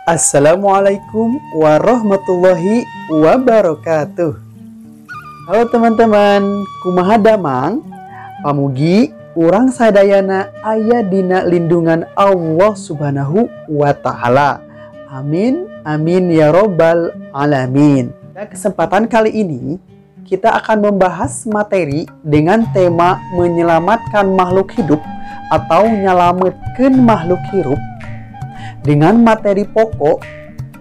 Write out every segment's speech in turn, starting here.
Assalamualaikum warahmatullahi wabarakatuh. Halo teman-teman, kumaha damang? Pamugi urang sadayana aya dina lindungan Allah Subhanahu wa Ta'ala. Amin amin ya robbal alamin. Pada kesempatan kali ini kita akan membahas materi dengan tema menyelamatkan makhluk hidup atau nyalametkeun makhluk hirup dengan materi pokok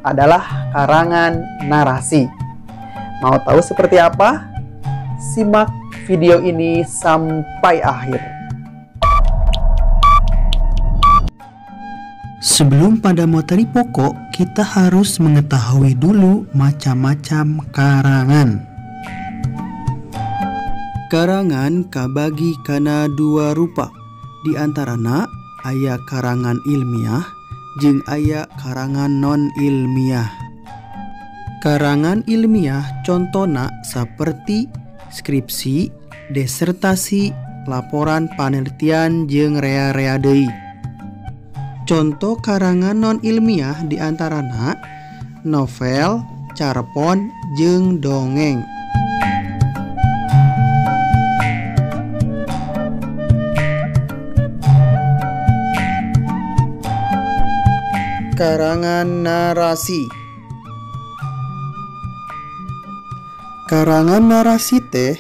adalah karangan narasi. Mau tahu seperti apa? Simak video ini sampai akhir. Sebelum pada materi pokok, kita harus mengetahui dulu macam-macam karangan. Karangan kabagi kana dua rupa, di antarana aya karangan ilmiah jeung aya karangan non ilmiah. Karangan ilmiah contona seperti skripsi, disertasi, laporan penelitian jeung rea-rea deui. Contoh karangan non ilmiah diantarana novel, carpon, jeung dongeng. Karangan narasi. Karangan narasi teh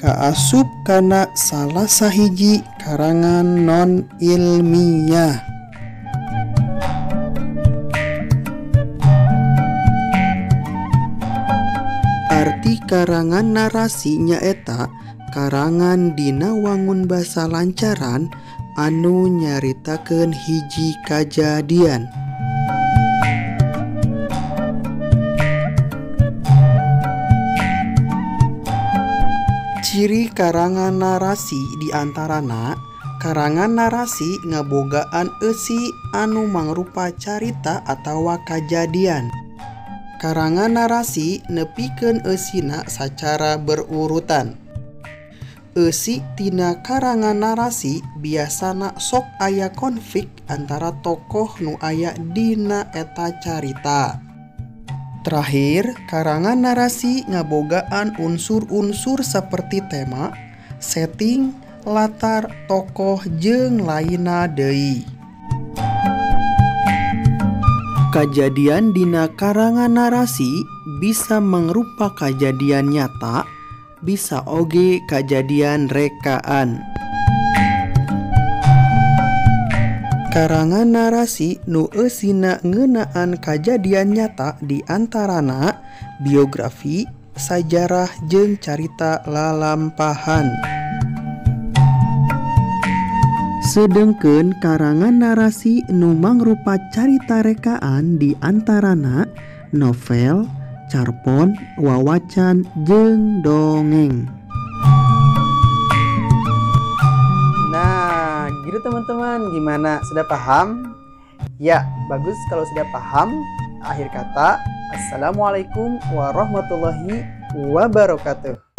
kaasup kana salah sahiji karangan non ilmiah. Arti karangan narasi nyaeta karangan dina wangun basa lancaran anu nyaritakeun hiji kajadian. Ciri karangan narasi diantarana karangan narasi ngabogaan eusi anu mangrupa carita atawa kajadian. Karangan narasi nepikeun eusina sacara berurutan. Eusi tina karangan narasi biasana sok aya konflik antara tokoh nu aya dina eta carita. Terakhir, karangan narasi ngabogaan unsur-unsur seperti tema, setting, latar, tokoh, jeung lainna deui. Kajadian dina karangan narasi bisa mangrupa kajadian nyata, bisa oge kajadian rekaan. Karangan narasi nu eusina ngeunaan kajadian nyata diantarana biografi, sajarah, jeung carita lalampahan. Sedengkeun karangan narasi nu mangrupa carita rekaan diantarana novel, carpon, wawacan, jeung dongeng. Nah, gitu teman-teman, gimana? Sudah paham? Ya, bagus kalau sudah paham. Akhir kata, assalamualaikum warahmatullahi wabarakatuh.